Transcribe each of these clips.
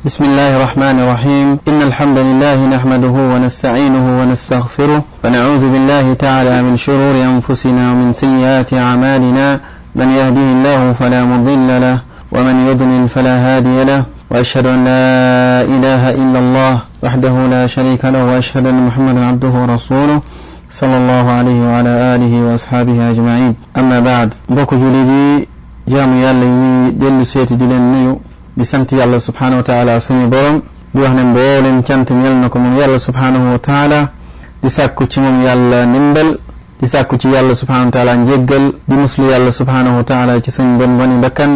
بسم الله الرحمن الرحيم إن الحمد لله نحمده ونستعينه ونستغفره ونعوذ بالله تعالى من شرور أنفسنا ومن سيئات أعمالنا من يهده الله فلا مضل له ومن يضلل فلا هادي له وأشهد أن لا إله إلا الله وحده لا شريك له وأشهد أن محمدا عبده ورسوله صلى الله عليه وعلى آله وأصحابه أجمعين أما بعد بوكو جوليدي جامو يالله ديلو سيتي ديلن نيو di sant yàlla subhanahu wa taala suñu borom di wax ne mboolem cant ñel na ko moom yàlla subhanahu wa taala di sàkku ci moom yàlla ndimbal di sàkku ci yàlla subhanahu wa taala njéggal di muslu yàlla subhanahu wa taala ci suñu bon boni bakkan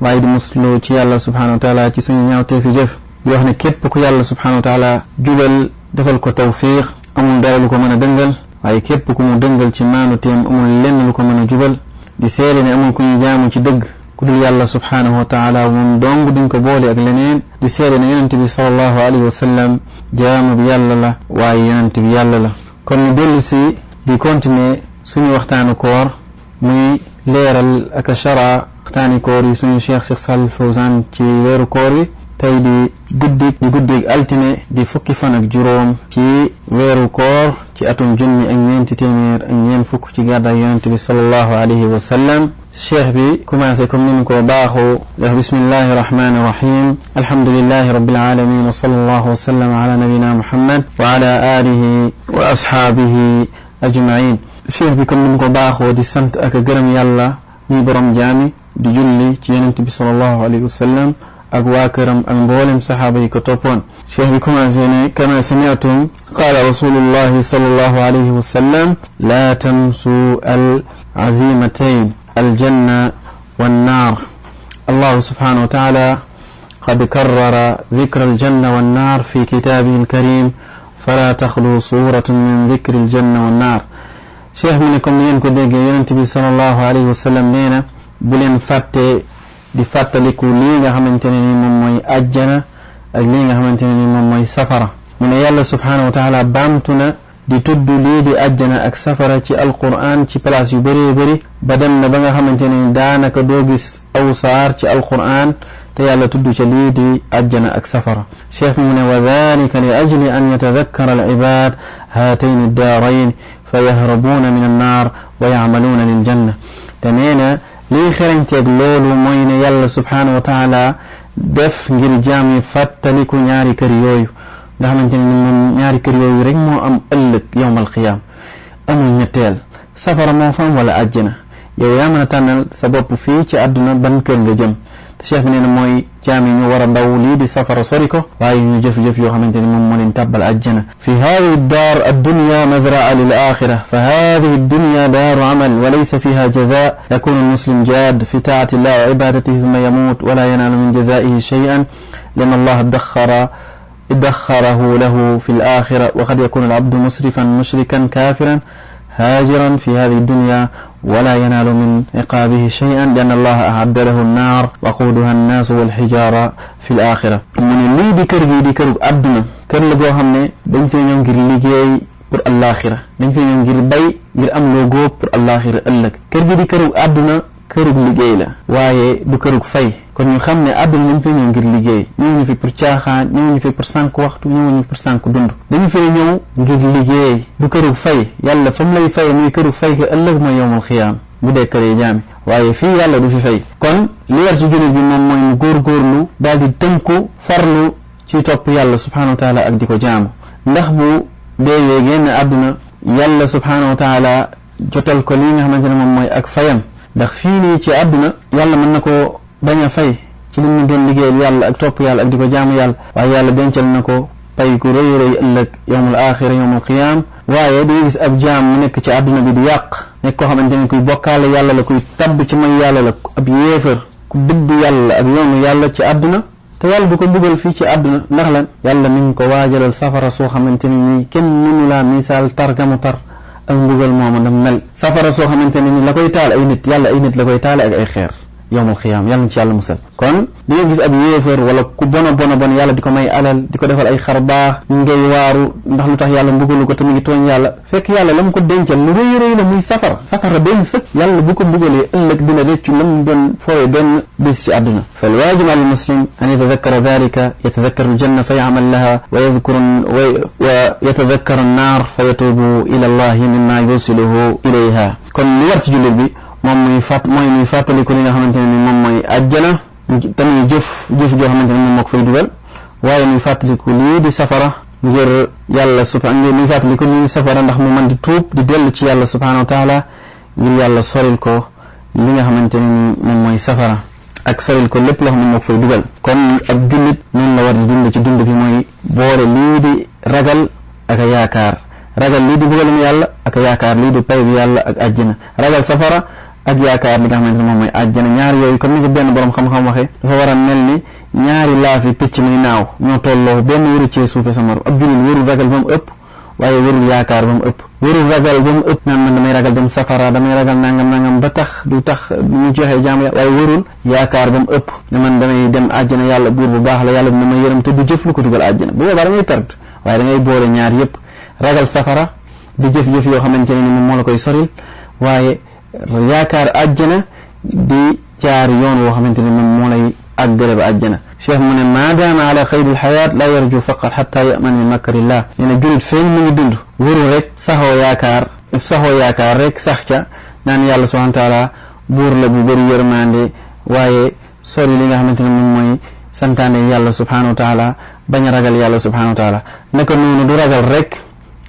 waaye di muslu ci yàlla subhanahu wa taala ci suñu ñaawteefi jëf di wax ne képp ku yàlla subhanahu wa taala jubal defal ko tawfiq amul dara lu ko mën a dëngal waaye képp ku mu dëngal ci maanu teem amul lenn lu ko mën a jubal di seede ne amul ku ñu jaamu ci dëgg ku dul yàlla subhanahu wa taala moom dong duñ ko boole ak leneen di seede ne yonent bi sallallahu alayhi wa sallam jaamu bi yàlla la waaye yonent bi yàlla la kon ñu dellu si di continuer suñu waxtaanu koor muy leeral ak shara waxtaani koor yi suñu Cheikh Salih Fawzan ci weeru koor wi tey di guddig altine di fukki fan ak juróom ci weeru koor ci atum junni ak ñeenti téeméer ak ñeent fukk ci gàddaay yonent bi sallallahu alayhi wa sallam cheikh bi commencé comme ni ko baaxoo wax bismillahi rahmani rahim alhamdulillahi rabbil alamin wa sallallahu wa sallam ala nabina muhammad wa ala alihi wa ashabihi ajmain cheikh bi comme ni ko baaxoo di sant ak gërëm yàlla ñi borom jaami di julli ci yonent bi sallallahu alayhi wa sallam ak waa këram ak mboolem saxaaba yi ko toppoon cheikh bi commencé ne kama sami'tum qala rasulullahi sallallahu alayhi wa sallam la tamsu al azimatayn الجنة والنار الله سبحانه وتعالى قد كرر ذكر الجنة والنار في كتابه الكريم فلا تخلو صورة من ذكر الجنة والنار شيخ منكم ينكو ديجي ينتبه صلى الله عليه وسلم نينا بلين فاتي دي فاتلكو ليغا همنتني مموي أجنة ليغا همنتني مموي سفرة من يالله سبحانه وتعالى بامتنا di tudd lii di àjjana ak safara ci alquran ci place yu bëree bëri ba dem na ba nga xamante ni daanaka doo gis aw saar ci alquran te yàlla tudd ca lii di àjjana ak safara cheikh mu ne wa dalika li ajli an yatadakkara al ibad haatayn ad-daarayn fa yahrabuuna min annaar wa yacmaluuna lil janna te nee na lii xereñteeg loolu mooy ne yàlla subhanahu wa taala def ngir jaam yi fàttaliku ñaari kër yooyu nga xamante ni moom ñaari kër yooyu rek moo am ëllëg yowmal qiyaam amul ñetteel safara moo fa am wala àjjana yow yaa mën a tànnal sa bopp fii ci àdduna ban kër nga jëm te cheikh bi nee na mooy jaam yi ñu war a daw lii di safara sori ko waaye ñu jëf-jëf yoo xamante ni moom moo leen tàbbal àjjana fi hadihi daar addunya mazraa lil axira fa hadihi dunya daaru amal wa laysa fiha jaza yakunu almuslim jaad fi taati llah wa ibadatihi thumma yamut wala yanaalu min jazaihi shay'an lian allah ادخره له في الآخرة وقد يكون العبد مسرفا مشركا كافرا هاجرا في هذه الدنيا ولا ينال من عقابه شيئا لأن الله أعد له النار وقودها الناس والحجارة في الآخرة من اللي دي كرب أدنى كر لغو همني دنج في ñoom ngir liggéey pour الآخرة dañ fi ñoom ngir bay ngir am loo góob pour الآخرة ëllëg kër gi di kërug àdduna kërug liggéey la waaye du kërug fay kon ñu xam ne àdduna dañ fay ñëw ngir liggéey ñëwuñu fi pour caaxaan ñëwuñu fi pour sànq waxtu ñëwuñu pour sànq dund dañu fay ñëw ngir liggéey du kërug fay yàlla fa mu lay fay muy kërug fay ko ëllëg mooy yowmal xiyaam bu dekkalee jaami waaye fii yàlla du fi fay kon li war ci jullit bi moom mooy mu góorgóorlu daal di tënku farlu ci topp yàlla subhanahu wa taala ak di ko jaamu ndax bu deeyee génn àdduna yàlla subhanahu wa taala jotal ko li nga xamante ne moom mooy ak fayam ndax fii nii ci àdduna yàlla mën na ko bañ a fay ci li mu doon liggéeyal yàlla ak topp yàlla ak di ko jaamu yàlla waaye yàlla dencal na ko pay gu rëy rëy ëllëg yowmul axira yowmul qiyaam waaye day gis ab jaam mu nekk ci àdduna bi di yàq nekk koo xamante ne kuy bokkaale yàlla la kuy tabb ci may yàlla la ab yéefar ku dëdd yàlla ak yoonu yàlla ci àdduna te yàlla du ko dugal fii ci àdduna ndax lan yàlla mi ngi ko waajalal safara soo xamante ne nii kenn mënu laa misaal tar gamu tar ak mbugal moomu dam mel safara soo xamante ne ni la koy taal ay nit yàlla ay nit la koy taale ak ay xeer yawmal xiyaam yàlla na ci yàlla musal. kon di nga gis ab yéefar wala ku bona yàlla di ko may alal di ko defal ay xar baax ngay waaru ndax lu tax yàlla mbugalu ko te mu ngi tooñ yàlla fekk yàlla la mu ko dencal lu rëy la muy safara benn sëkk yàlla bu ko mbugalee ëllëg dina rëccu la mu doon fooye benn bés ci àdduna. fal waajib ala muslim an yatadakkara dalika yatadakkaru aljanna fa ya'mal laha wa yatadakkaru annaar fa yatubu ila allahi mimma yusiluhu ilayha. kon li war ci jullit bi moom muy fàttaliku li nga xamante ne ni moom mooy àjjana tamit jëf joo xamante ne moom moo ko fay dugal waaye muy fàttaliku lii di safara ngir yàlla muy fàttaliku lii di safara ndax mu mën di tuub di dellu ci yàlla subhanahu wa taala ngir yàlla soril ko li nga xamante ne ni moom mooy safara ak soril ko lépp loo xam ne moo ko fay dugal. kon ab jullit noonu la war di dund ci dund bi mooy boole lii di ragal ak a yaakaar ragal lii di bugalum yàlla ak a yaakaar lii di pay bi yàlla ak àjjana ragal safara ak yaakaar li nga xamante ne moom mooy àjjana. ñaar yooyu comme ni ko benn borom xam-xam waxee dafa war a mel ni ñaari laafi picc muy naaw ñoo tolloo benn wëru cee suufe sa morom ab jullit wërul ragal ba mu ëpp waaye wërul yaakaar ba mu ëpp wërul ragal ba mu ëpp naan man damay ragal dem safara damay ragal nangam ba tax du tax ñu joxe jaamu waaye wërul yaakaar ba mu ëpp ne man damay dem àjjana yàlla buur bu baax la yàlla dina ma yërëm te du jëf lu ko dugal àjjana bu boobaa da ngay perte waaye da ngay boole ñaar yëpp ragal safara di jëf-jëf yoo xamante ne ni moom moo la koy soril waaye yaakaar àjjana di jaar yoon woo xamante ne moom moo lay àggale ba àjjana. cheikh mu ne maadaama ala xayri lxayaat la yarju faqat xata yaman min makarillah nee na julit feeñ mu ngi dund wóorul rek saxoo yaakaar rek sax ca naan yàlla subhanahu wa taala buur la bu bëri yërmande waaye sori li nga xamante ne moom mooy santaane yàlla subhanahu wa taala bañ a ragal yàlla subhanahu wa taala naka noonu du ragal rek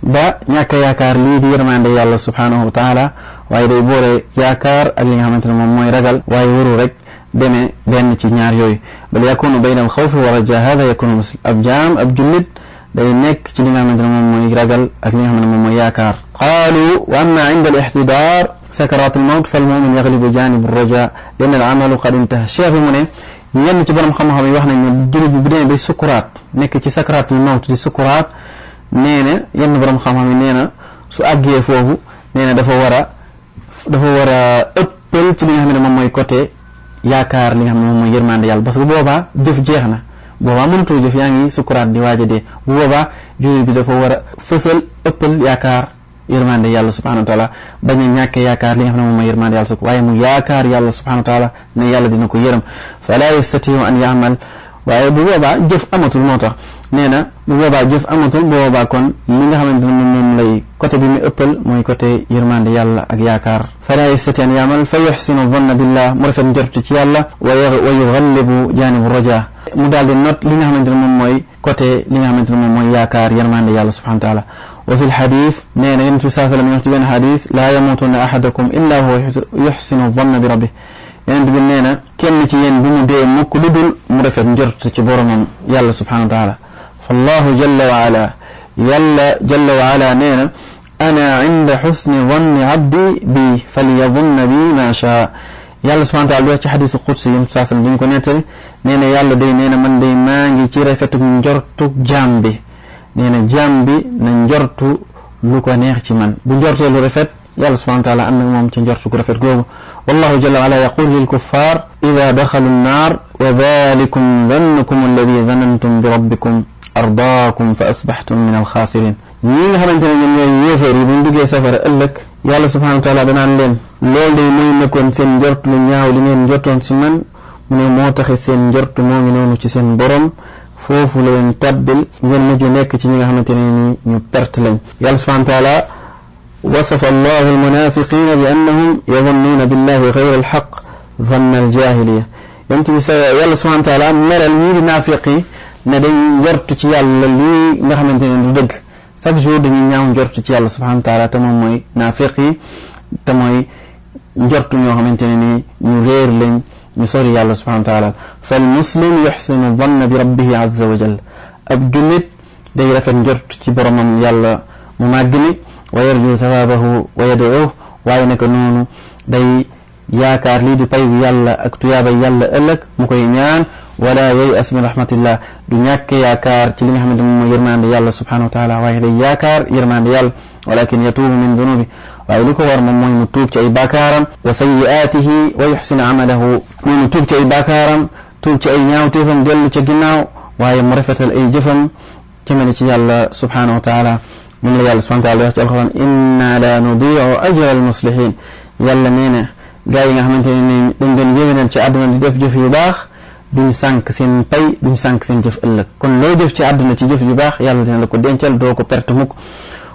ba ñàkk a yaakaar lii di yërmande yàlla subhanahu wa taala waaye day boole yaakaar ak li nga xamante ne moom mooy ragal waaye wóorul rek demee benn ci ñaar yooyu bal yakunu bayna al xawfi wa raja hada yakunu muslim ab jaam ab jullit day nekk ci li nga xamante ne moom mooy ragal ak li nga xamante ne moom mooy yaakaar. qaalu wa amma inda al ixtidaar sakarat al mawt fal mumin yaglibu janib al raja lin al amalu qad intaha. cheikh bi mu ne ñenn ci borom xam-xam yi wax nañ ne jullit bi bu demee bay sukuraat nekk ci sakarat al mawt di sukuraat nee na yenn borom xam-xam yi nee na su àggee foofu nee na dafa war a ëppal ci li nga xam ne moom mooy côté yaakaar li nga xam ne moom mooy yërmande yàlla parce que boobaa jëf jeex na boobaa mënatoo jëf yaa ngi sukuraat di waaj a dee bu boobaa jullit bi dafa war a fësal ëppal yaakaar yërmande yàlla subhanahu wa taala bañ a ñàkkee yaakaar li nga xam ne moom mooy yërmande yàlla waaye mu yaakaar yàlla subhanahu wa taala ne yàlla dina ko yërëm fala yastatiu an yaamal waaye bu boobaa jëf amatul moo tax nee na bu boobaa jëf amatul bu boobaa kon li nga xamante ne moom lay côté bi mu ëppal mooy côté yërmande yàlla ak yaakaar fala yastati an yaamal fa yuxsinu dhanna billah mu rafet njortu ci yàlla wa yugallibu janibu raja mu daal di not li nga xamante ne moom mooy côté li nga xamante ne moom mooy yaakaar yërmande yàlla subhanahu wa taala wa fi lxadith nee na yonent bi saa sallam wax ci benn xadith laa yamutunna ahadakum illa huwa yuxsinu dhanna bi rabbih yonent bi nee na kenn ci yéen bu mu dee mukk lu dul mu rafet njort ci boromam yàlla subhanahu wa taala fallahu jalla wa ala yàlla jalla wa ala nee na ana inda xusni danni abdi bi falyadunna bi ma shaa yàlla subhanahu wa taala di wax ci xadisu qudsi yonent saa sallam dañu ko nettali nee na yàlla day nee na man day maa ngi ci rafetuk njortu jaam bi nee na jaam bi na njortu lu ko neex ci man bu njortee lu rafet yàlla subhanahu wa taala am na moom ci njortu gu rafet googu wallahu jalla wa ala yaqul lil kuffar ida daxalu nnaar wa dalikum dannukum alladi danantum bi rabbikum ardaakum fa asbaxtum min alxaasirin ñi nga xamante ne ñoom ñooy yéefar yi buñ duggee safara ëllëg yàlla subhanahu wa taala danaan leen loolu day muy nekkoon seen njort lu ñaaw li ngeen njortoon si man mu ne moo taxe seen njort moo ngi noonu ci seen borom foofu la leen tabbil ngeen mujj nekk ci ñi nga xamante ne ni ñu perte lañ yàlla subhanahu wa taala wasafa allahu almunafiqina bi annahum yadunnuuna billahi gayra alxaq zanna aljahiliya yonent bi sa yàlla subhanahu wa taala meral ñii di naafiq yi ne dañ njort ci yàlla lii nga xamante ne du dëgg chaque jour dañuy ñaaw njort ci yàlla subhanahu wa taala te moom mooy naafiq yi te mooy njortu ñoo xamante ne ni ñu réer lañ ñu sori yàlla subhanahu wa taala fal muslim yuxsinu danna bi rabbihi azza wa jalla ab jullit day rafet njort ci boromam yàlla mu màgg mi wa yarju thawabahu wa yad'uhu waaye naka noonu day yaakaar lii di pay bu yàlla ak tuyaabay yàlla ëllëg mu koy ñaan wala yay'as min rahmatillah du ñàkk yaakaar ci li nga xamante moom mooy yërmande yàlla subhanahu wa taala waaye day yaakaar yërmande yàlla walakin yatuubu min dunubi waaye li ko war moom mooy mu tuub ci ay baakaaram wa sayyi'aatihi wa yuhsinu amalahu mooy mu tuub ci ay baakaaram tuub ci ay ñaawteefam dellu ca ginnaaw waaye mu rafetal ay jëfam jëmale ci yàlla subhanahu wa taala moom la yàlla subhanahu wa taala wax ci alquran inna la nudii'u ajra al muslihin yàlla nee na gaa yi nga xamante ne dañ doon yéwénal ci àdduna di def jëf yu baax duñ sànq seen pay duñ sànq seen jëf ëllëg kon loo jëf ci àdduna ci jëf yu baax yàlla dina la ko dencal doo ko perte mukk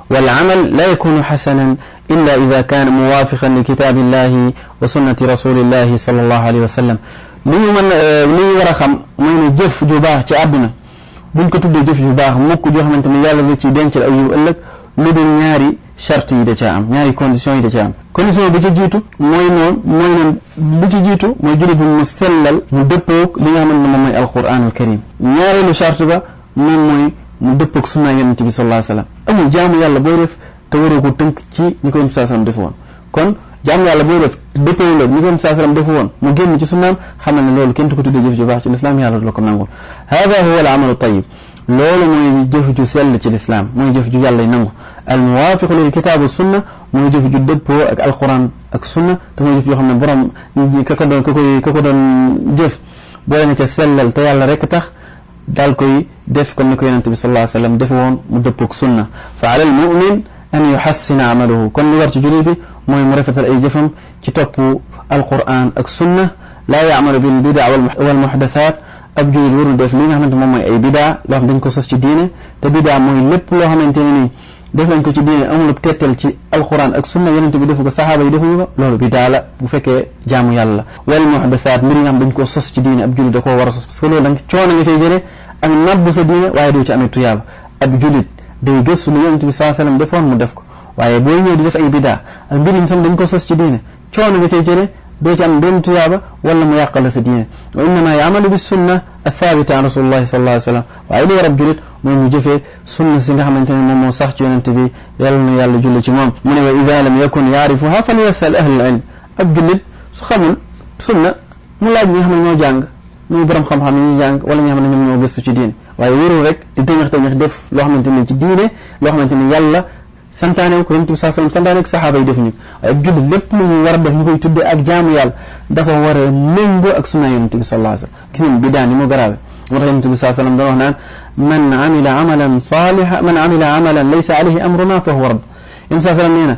wal amal la yakunu xasanan illa ida kaana muwaafiqan li kitaabillahi wa sunnati rasulillahi sallallahu alayhi wa sallam li ñu war a xam mooy ne jëf ju baax ci àdduna buñ ko tuddee jëf ju baax mukk joo xamante ne yàlla la ci dencal aw yu ëllëg lu dul ñaari charte yi da caa am ñaari conditions yi da caa am condition bi ci jiitu mooy bi ci jiitu mooy jullit bi mu sellal mu dëppoog li nga xamante ne moom mooy alquranul karim ñaareelu charte ba moom mooy mu dëppoog sunna yonent bi sallallahu alayhi wa sallam amul jaamu yàlla booy def te waroo ko tënk ci ñi ko yonent sallallahu alayhi wa sallam defu woon kon jaamu yàlla booy def dëppoo la ñi ko yonent sallallahu alayhi wa sallam defu woon mu génn ci sunnaam xamal ne loolu kenn du ko tuddee jëf ju baax ci lislaam yàlla du la ko nangul hada huwa al amalu tayyib loolu mooy jëf ju sell ci lislaam mooy jëf ju yàlla nangu al muwaafiqu lil kitaabu sunna mooy jëf ju dëppoo ak alquran ak sunna te mooy jëf yoo xam ne borom ka ko doon jëf boole na ca sellal te yàlla rek tax daal koy def comme ni ko yonente bi sallallahu alayhi wa sallam defe woon mu dëppoo ak sunna fa ala al mumin an yuhassina amaluhu kon li war ci jullit bi mooy mu rafetal ay jëfam ci topp alquran ak sunna laa yaamalu bil bidaa wal muhdathaat ab jullit warul def li nga xamante moom mooy ay bidaa loo xam dañ ko sos ci diine te bidaa mooy lépp loo xamante ne nii def nañ ko ci diine amul tettal ci alquran ak sunna yonente bi defu ko saxaaba yi defuñu ko loolu bidaa la bu fekkee jaamu yàlla wal muhdathaat mbir yi nga xam dañ koo sos ci diine ab jullit da koo war a sos parce que loolu da nga coono nga cay jëlee ak nabbu sa diine waaye doo ci amee tuyaaba ab jullit day gëstu lu yonente bi sallallahu alayhi wasallam defoon mu def ko waaye boo ñëw di def ay bidaa ak mbir yi sam dañ ko sos ci diine coono nga cay jëlee doo ci am benn tuyaaba wala mu yàqal la sa diine wa innama yaamalu bi sunna athabita an rasulillahi sallallahu alayhi wasallam waaye li war ab jullit mooy mu jëfee sunna si nga xamante ne moom moo sax ci yonente bi yàlla na yàlla julli ci moom mu ne wa ida lam yakun yaarifuha falyasal ahlul ilm ab jullit su xamul sunna mu laaj ñi nga xam ne ñoo jàng ñuy borom xam-xam yi ñuy jàng wala ñi nga xam ne ñoom ñoo gëstu ci diine waaye wérul rek di tëñax def loo xamante ne ci diine loo xamante ne yàlla santaane ko yonent bi saa sallam santaane ko saxaaba yi defuñu waaye ab jullit lépp lu mu war a def ñu koy tuddee ak jaamu yàlla dafa war a méngoo ak sunna yonent bi sallallahu alayhi wasallam gis ngeen bidaa ni mu garaawe moo tax yonent bi saa sallam doon wax naan man amila amalan laysa alayhi amruna fa huwa radd yonent saa sallam nee na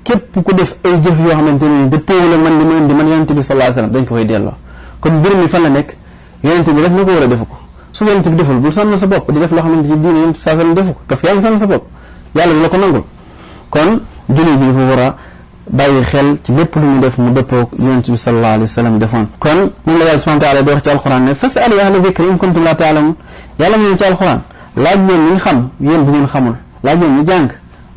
képp ku def ay jëf yoo xamante ne dëppoowul ak man li ma indi man yonent bi sallallahu alayhi wasallam dañ ko koy delloo kon mbir mi fan la nekk yonent bi def na ko wala defu ko su yonent bi deful bul sonal sa bopp di def loo xamante ci diine yonent bi saa sallam defu ko parce que yaa ngi sonal sa bopp yàlla du la ko nangul kon jullit bi dafa war a bàyyi xel ci lépp lu mu def mu dëppoo yonent bi sallallahu alayhi wa sallam defoon kon moom la yàlla subhanahu wa taala di wax ci alquran ne fasalu ahla dhikri in kuntum la taalamun yàlla mu ne ci alquran laaj leen ñi xam yéen bu ngeen xamul laaj leen ñu jàng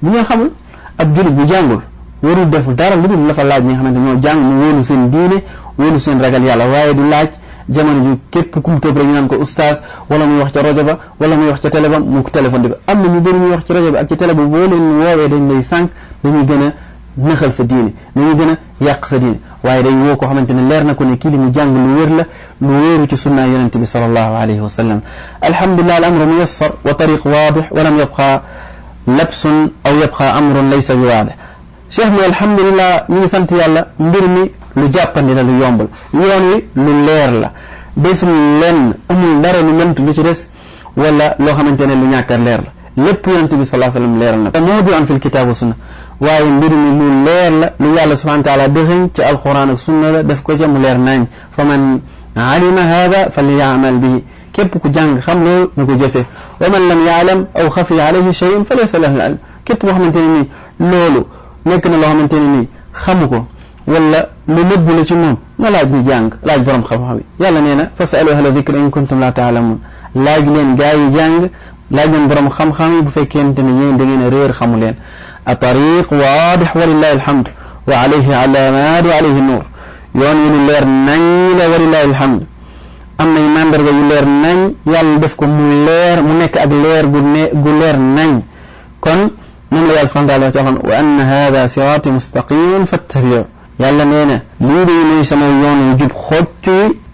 bu ngeen xamul ab jullit bu jàngul warul def dara lu dul la fa laaj ñi nga xamante ñoo jàng mu wóolu seen diine wóolu seen ragal yàlla waaye du laaj jamono ji képp kum tëb rek ñu naan ko oustaz wala muy wax ca rajo ba wala muy wax ca télé ba mu ko téléphone di ko am na ñu bëri ñuy wax ci rajo bi ak ci télé ba boo leen woowee dañ lay sànq dañuy gën a nëxal sa diine dañuy gën a yàq sa diine waaye day woo koo xamante ne leer na ko ne kii li mu jàng lu wér la lu wéeru ci sunnaa yonente bi sallallahu alayhi wa sallam alhamdulillah al amru muyassar wa tariq waadix wa lam yabqa labsun aw yabqa amrun laysa bi waadix cheikh mi alhamdulillah ñu ngi sant yàlla mbir mi lu jàppandi la lu yombal yoon wi lu leer la bésul lenn amul dara lu lënt lu ci des wala loo xamante ne lu ñàkkar leer la lépp yonent bi sallallahu alayhi wasallam leeral na mawdu'an fil kitaab wa sunna waaye mbir mi lu leer la lu yàlla subhanahu wa ta'ala dëxëñ ci alquran ak sunna la def ko ca mu leer nañ fa man alima hada falyamal bihi képp ku jàng xam loolu na ko jëfe wa man lam ya'lam aw xafiya alayhi shay'un falaysa lahu al-ilm képp koo xamante ne nii loolu nekk na loo xamante ne nii xamu ko wala lu nëbbu la ci moom nga laaj ñu jàng laaj borom xam-xam yi yàlla nee na fasalu ahla dhikri in kuntum la ta'lamun laaj leen gaa yi jàng laaj leen borom xam-xam yi bu fekkente ne yéen da ngeen a réer xamu leen a tariq waadix walillahi alhamd wa alayhi alaamaat wa alayhi nuur yoon wi lu leer nañ la walillahi alhamd am nay mandarga yu leer nañ yàlla def ko mu leer mu nekk ak leer gu leer nañ kon moom la yàlla subhanahu wa ta'ala wa anna hada sirati mustaqiman fattabi'u yàlla nee na lii de mooy sama yoon wu jub xocc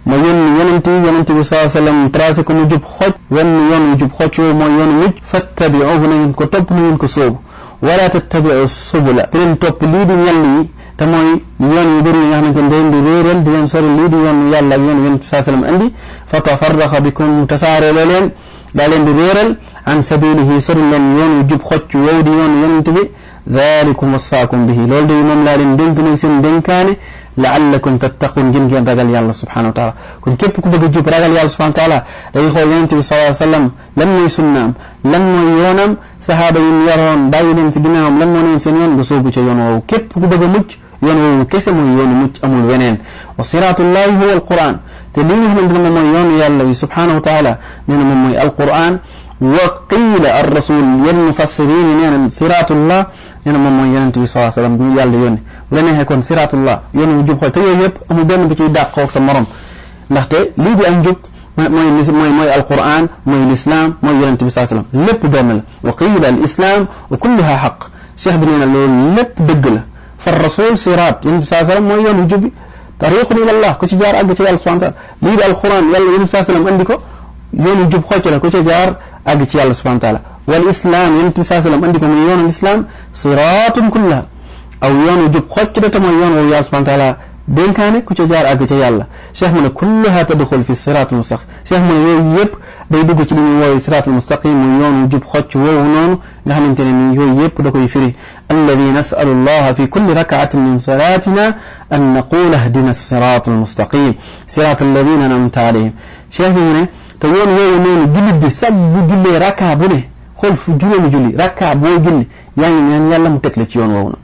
ma yónni yonent bi sallallahu alayhi wa sallam tracé ko mu jub xoj wenn yoon wu jub xoj woowu mooy yoonu mujj fattabi'uhu na ngeen ko topp na ngeen ko sóobu wala tattabi'u subula bu leen topp lii di ñall yi te mooy yoon yu bëri yi nga xamante ne day di réeral di leen sori lii di yoonu yàlla ak yoonu yonent bi sallallahu alayhi wa sallam andi fa tafarraqa bikum tasaare la leen daa leen di réeral an sabilihi sori leen yoon wu jub xoj woowu di yoonu yonent bi dhalikum wasaakum bihi loolu day moom laa leen dénk mooy seen dénkaane la'allakum tattaqun ngeen ragal yàlla subhanahu wa taala kon képp ku bëgg a jub ragal yàlla subhanahu wa taala day xool yonent bi sallallahu alayhi wa sallam lan mooy sunnaam lan mooy yoonam sahaaba yi mu yaroon bàyyi leen ci ginnaawam lan moo newoon seen yoon nga soobu ca yoon woowu képp ku bëgg a mucc yoon woowu kese mooy yoonu mucc amul weneen wa siratullahi huwa alquran te li nga xamante ne moom mooy yoonu yàlla wi subhanahu wa taala nee na moom mooy alquran wa qiila ar rasul yenn mufassirin yi nee na siratullah nee na moom mooy yonent bi sallallahu alayhi wa sallam bu yàlla yónni bu la neexee kon siratullah yoon wu jub xool te yooyu yëpp amul benn bu ciy dàq ak sa morom ndaxte lii di am jub mooy alquran mooy l'islam mooy yonent bi sallallahu alayhi wa sallam lépp benn la wa qiila al islam wa kulluha xaq cheikh bi nee na loolu lépp dëgg la fa rasul sirat yonent bi sallallahu alayhi wa sallam mooy yoon wu jub bi tariqun ila allah ku ci jaar àgg ci yàlla subhanahu wa taala lii di alquran yàlla yonent bi sallallahu alayhi wa sallam andi ko yoon wu jub xocc la ku ci jaar àgg ci yàlla subhanahu wa taala wal islam yonent bi sallallahu alayhi wa sallam andi ko muy yoonu l'islam siratun kullaha aw yoonu jub xocc de te mooy yoon woowu yàlla subhanahu wa taala dénkaane ku ca jaar àgg ca yàlla cheikh mu ne kulluha tadxul fi siratul mustaqim cheikh mu ne yooyu yëpp day dugg ci li ñuy woowe siratul mustaqim muy yoonu jub xocc woowu noonu nga xamante ne nii yooyu yëpp da koy firi alladi nasalu allaha fi kulli rakaatin min salatina an naqula hdina siratul mustaqim sirat alladina an'amta alayhim cheikh bi mu ne te yoon woowu noonu jullit bi sag bu jullee rakka bu ne xool fu juróomi julli rakka boo julli yaa ngi ñaan yàlla mu teg la ci yoon woowu noonu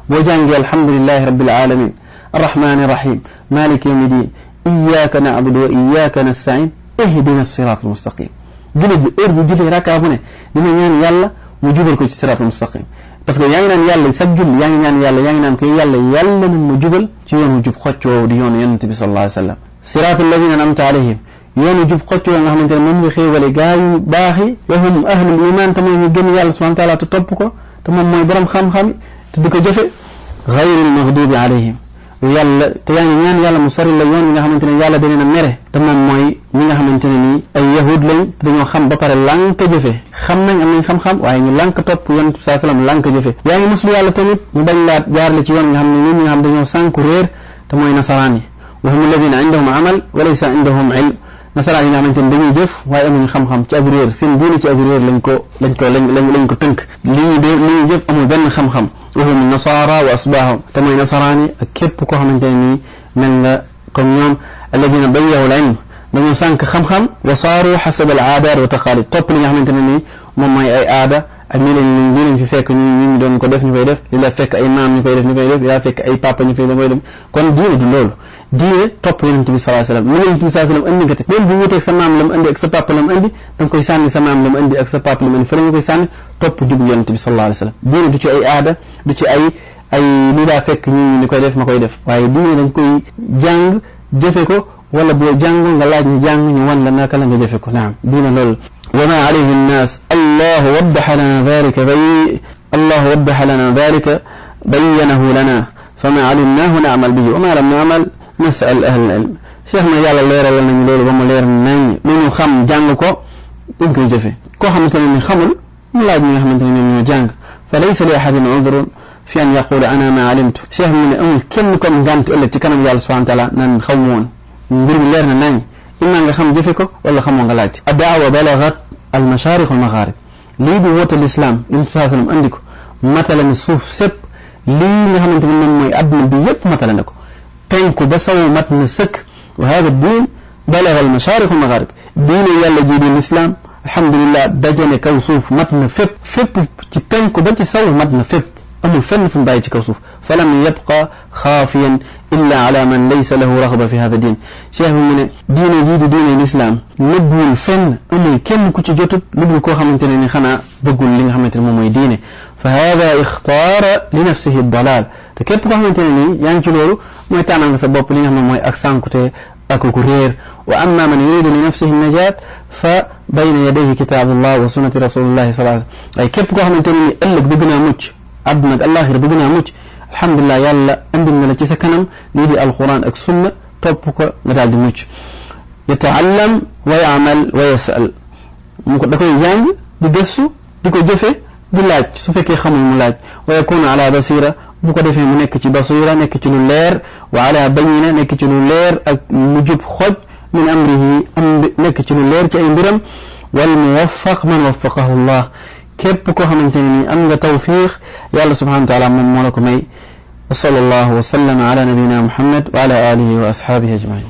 boo jàngee alhamdulillahi rabbil alamin arrahmani rahim maliki yawmi din iyyaka na'budu wa iyyaka nasta'in ihdina siratal mustaqim jullit bi heure bu jullee rakka bu ne dina ñaan yàlla mu jubal ko ci siratal mustaqim parce que yaa ngi naan yàlla sag julli yaa ngi ñaan yàlla yaa ngi naan ko yàlla yàlla na mu jubal ci yoonu jub xocc woowu di yoonu yonent bi sallallahu alayhi wa sallam siratal ladina an'amta alayhim yoonu jub xocc woo nga xamante ne moom nga xéewale gaa yu baax yi wa hum ahlul iman te mooy ñu gëm yàlla subhanahu wa taala te topp ko te moom mooy borom xam-xam te di ko jëfe gayril maghdubi alayhim yàlla te yaa ngi ñaan yàlla mu sori la yoon yi nga xamante ne yàlla dana mere te moom mooy ñi nga xamante ne nii ay yahud lañ te dañoo xam ba pare lànk jëfe xam nañ am nañ xam-xam waaye ñu lànk topp yonent bi sallallahu alayhi wasallam lànk jëfe yaa ngi muslu yàlla tamit ñu bañ laa jaarale ci yoon nga xam ne ñun ñi nga xam dañoo sànku réer te mooy nasaraan yi wa hum alladina indahum amal wa laysa indahum ilm nasaraan yi nga xamante ne dañuy jëf waaye amuñu xam-xam ci ab réer seen diine ci ab réer lañ ko tënk li ñuy jëf amul benn xam-xam wa hum nasara wa asbaahum te mooy nasaraan yi ak képp koo xamante ne nii mel nga comme ñoom alladina bayyahu al ilm dañoo sànk xam-xam wa saaru xasab al aadaat wa taqaalid topp li nga xamante ne nii moom mooy ay aada ak ñi lañ fi fekk ñu doon ko def ñu koy def li la fekk ay maam ñu koy def ñu koy def li la fekk ay papa ñu koy def kon diine du loolu diine topp yonent bi sallallahu alayhi wasallam mu yonent bi sallallahu alayhi wasallam andi nga te même bu wuteeg sa maam la mu andi ak sa papa la mu andi da nga koy sànni sa maam la mu andi ak sa papa la mu andi fa la nga koy sànni topp jubu yonent bi sallallahu alayhi wasallam diine du ci ay aada du ci ay li daa fekk ñu koy def ma koy def waaye diine dañ koy jàng jëfe ko wala boo jàng nga laaj ñu jàng ñu wan la naka la nga jëfe ko naam diine loolu wa ma alayhi nnaas allahu waddaha lana dhalika bayyanahu lana fama alimnahu na'mal bihi wa ma lam na'mal nas'al ahlal ilm cheikh ma yàlla leeral nañu loolu ba mu leer nañ lu ñu xam jàng ko dañ koy jëfe koo xamante ne ni xamul mu laaj ñi nga xamante ne ñoom ñoo jàng fa laysa li ahadin udhrun fi an yaqula ana ma alimtu cheikh mu ne amul kenn comme ngànt ëllëg ci kanam yàlla subhanahu wa taala naan xaw ma woon mbir mi leer na nañ imma nga xam jëfe ko wala xamoo nga laaj ad-da'wa balagat al mashariq wal magharib lii di woote l'islam yonent sallallahu alayhi wasallam andi ko matala ni suuf sépp lii nga xamante ne moom mooy adduna bi yépp matala na ko penku ba saw mat na sëkk wa hada diin balaga al mashariq wal magharib diine yàlla ji di l'islam alhamdulillah dajane kaw suuf mat na fépp ci penku ba ci saw mat na fépp amul fenn fu mu bàyyi ci kaw suuf falam yabqa xaafiyan illa ala man laysa lahu raghba fi hada diin cheikh bi mu ne diine jii di diine l'islam nëbbuwul fenn amul kenn ku ci jotut lu dul koo xamante ne ni xanaa bëggul li nga xamante ne moom mooy diine fa hada ixtaara li nafsihi dalal te képp koo xamante ne nii yaa ngi ci loolu mooy tànnal nga sa bopp li nga xam ne mooy ak sànkute ak ku réer wa amma man yuridu li nafsihi najat fa bayna yadayhi kitabullah wa sunnati rasulillahi sallallahu alayhi wasallam ay képp koo xamante ne ni ëllëg bëgg naa mucc àdduna ak àllaaxira bëgg naa mucc alhamdulilah yàlla andil na la ci sa kanam lii di alquran ak sunna topp ko nga daal di mucc yata'allam wa ya'mal wa yas'al mu ko da koy jàng di gëstu di ko jëfe di laaj su fekkee xamul mu laaj wa yakuna ala basira bu ko defee mu nekk ci basira nekk ci lu leer wa ala bayyina nekk ci lu leer ak mu jub xoj min amrihi nekk ci lu leer ci ay mbiram wal muwaffaq man waffaqahu Allah képp koo xamante ne ni am nga tawfiq yàlla subhanahu wa taala moom moo la ko may wa sallallahu wa sallama ala nabina muhammad wa ala alihi wa ashabihi ajmain